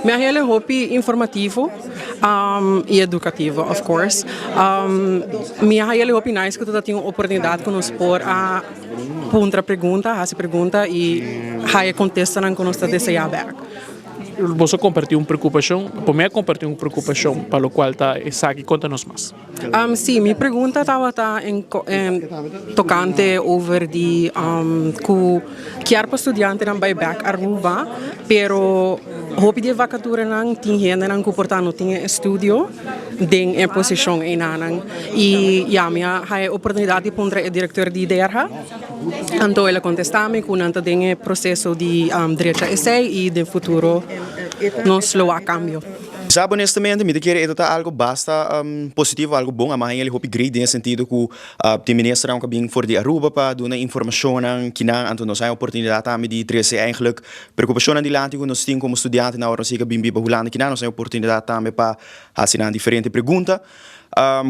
Mi a hay'e hopi informativo y educativo, of course. Mi a hay'e hopi nice cu tin un oportunidad cu nos por a puntra pregunta, haci pregunta y haya contesta cu nos ta desea back. Bo a comparti un preocupacion, pa mi comparti un preocupacion pa locual ta esaki, conta nos mas. Si, mi pregunta tabata en tocante over di cu kier pa studiantenan bay back Aruba, pero hopi di vacaturanan tin hendenan cu por ta no tin estudio den e posicion eynan. Y ja, mi a haya oportunidad di puntra e director di DRH. Anto el a contesta mi cu nan ta den proceso di drecha esey y den futuro nos lo a cambio. Sabe, honestamente, mi ta kere e ta algo basta positivo, algo bon, mas el hopi great den sentido cu e minister a bin for di Aruba pa duna informacion cu nan, anto nos a oportunidad tambe di trece eigenlijk preocupacion dilanti cu nos tin como studiante na ora nos bin biba Hulanda, cu nos a oportunidad tambe pa haci diferente pregunta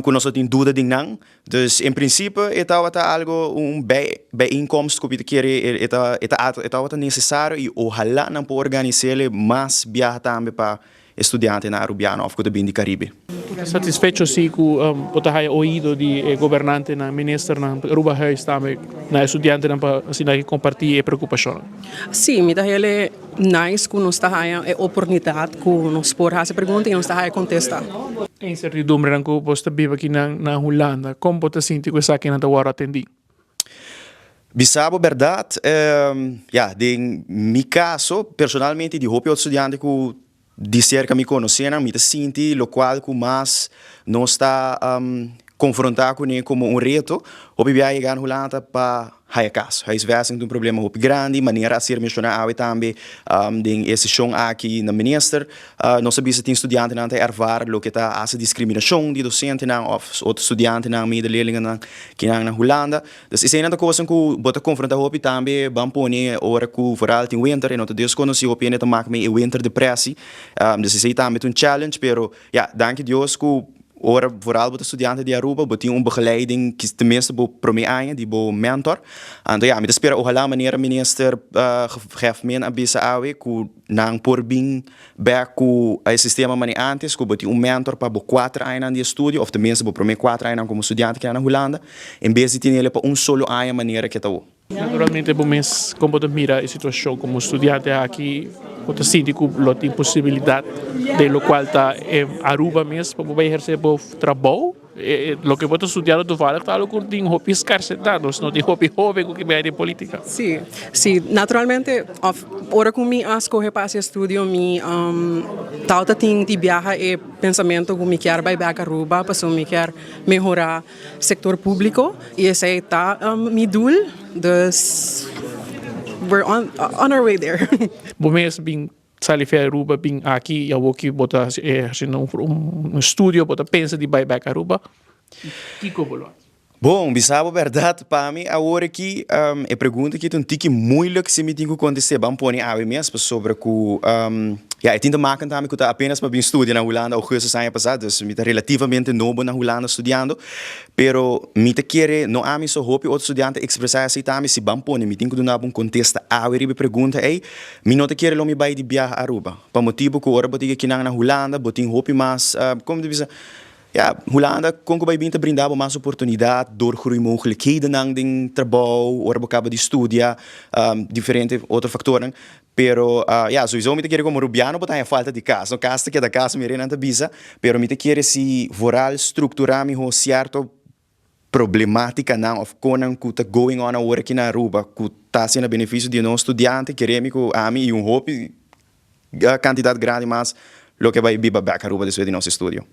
cu nos tin duda di nan. Dus in principe e ta algo un bijeenkomst cu mi ta kere e ta necesario y ojalá nan por organisa mas biaha tambe pa studiantenan Arubiano of cu bin di Caribe. Satisfecho si cu bo ta haya oido di gobernantenan, ministernan, Aruba Huis tambe, na studiantenan pa asina cu comparti e preocupacion? Si, mi ta hay'e nice cu nos ta haya e oportunidad cu nos por haci pregunta y nos ta haya contesta. Incertidumbre cu bo ta biba aki na Hulanda, con bo ta sinti cu esaki nan ta wordo atendi? Bisa bo berdad, ja, den mi caso, personalmente, di hopi studiante cu di cerca mi conoce, mi ta sinti locual cu mas nos ta confronta cu como un reto, hopi biaha yega na Hulanda pa haya cas. Huisvesting un problema hopi grandi, manera a ser menciona awe tambe den e sesion aki na minister. Nos sa tin studiantenan ta ervaar loke ta haci discriminacion di docentenan of otro studiantenan, medeleerlingennan cu nan na Hulanda. Dus esey ta cos cu bo ta confronta hopi tambe, ban pone ora cu vooral tin winter, y no ta desconoci, hopi ta maak mee e winterdepressie. Dus esey tambe un challenge, pero ja, danki Dios cu ora vooral bo ta studiante di Aruba, bo tin un begeleiding, tenminste bo prome aña, di bo mentor. Anto ja, mi ta spera ojalá manera minister Geftman a bisa awe cu nan por bin back cu e sistema manera antes, cu bo tin un mentor pa bo 4 aña di estudio, of tenminste bo prome 4 aña como studiante aki na Hulanda, en bes di tin pa un solo aña manera cu ta. Naturalmente, bo mes, con bo ta mira e situacion como studiante aki, bo ta sinti cu lo tin posibilidad di locual ta Aruba mes pa bo eherce bo trabou? Loke bo ta studiando toevallig ta algo cu tin hopi escarsedad, no tin hopi hoben cu kier den politica. Si, naturalmente, of, ora cu mi a scoge pa estudio, mi tawata tin di biaha e pensamento cu mi kier bay back Aruba, paso mi kier mehora sector publico y esey ta mi doel, dus we're on our way there. Bo mes bin sali for di Aruba bin aki y awor cu bo ta haciendo un estudio, bo ta pensa di bay back Aruba? Kico bo lo? Bon, bisa bo berdad, pa mi awor aki e pregunta aki ta un tiki moeilijk si mi tin cu contesta. Ban pone awe mes sobre cu ja, e tin te maken tambe cu ta apenas pa bin studia na Hulanda augustus aña pasa, dus mi ta relativamente nobo na Hulanda studiando, pero mi ta kere, no ami so, hopi otro studiante expresa asina tambe, si ban pone mi tin cu duna un contesta awe riba e pregunta ey, mi no ta kere lo mi bay di biaha Aruba. Pa motibo cu ora bo tin aki na Hulanda, bo tin hopi mas, con ta bisa, ja, Hulanda con cu bay bin ta brinda bo mas oportunidad, doorgroeimogelijkheden nan den trabou, ora bo caba di studia, diferente otro factornan. Pero ja, sowieso mi ta kere como Rubiano bo ta falta di cas. No, cas ta keda cas, mi nan ta bisa, pero mi ta kere si vooral structura miho cierto problematicanan of conan cu ta going on awor aki na Aruba, cu ta na beneficio di nos studiante, kere mi cu ami y un hopi cantidad grandi mas lo kier bay biba back Aruba despues di nos estudio.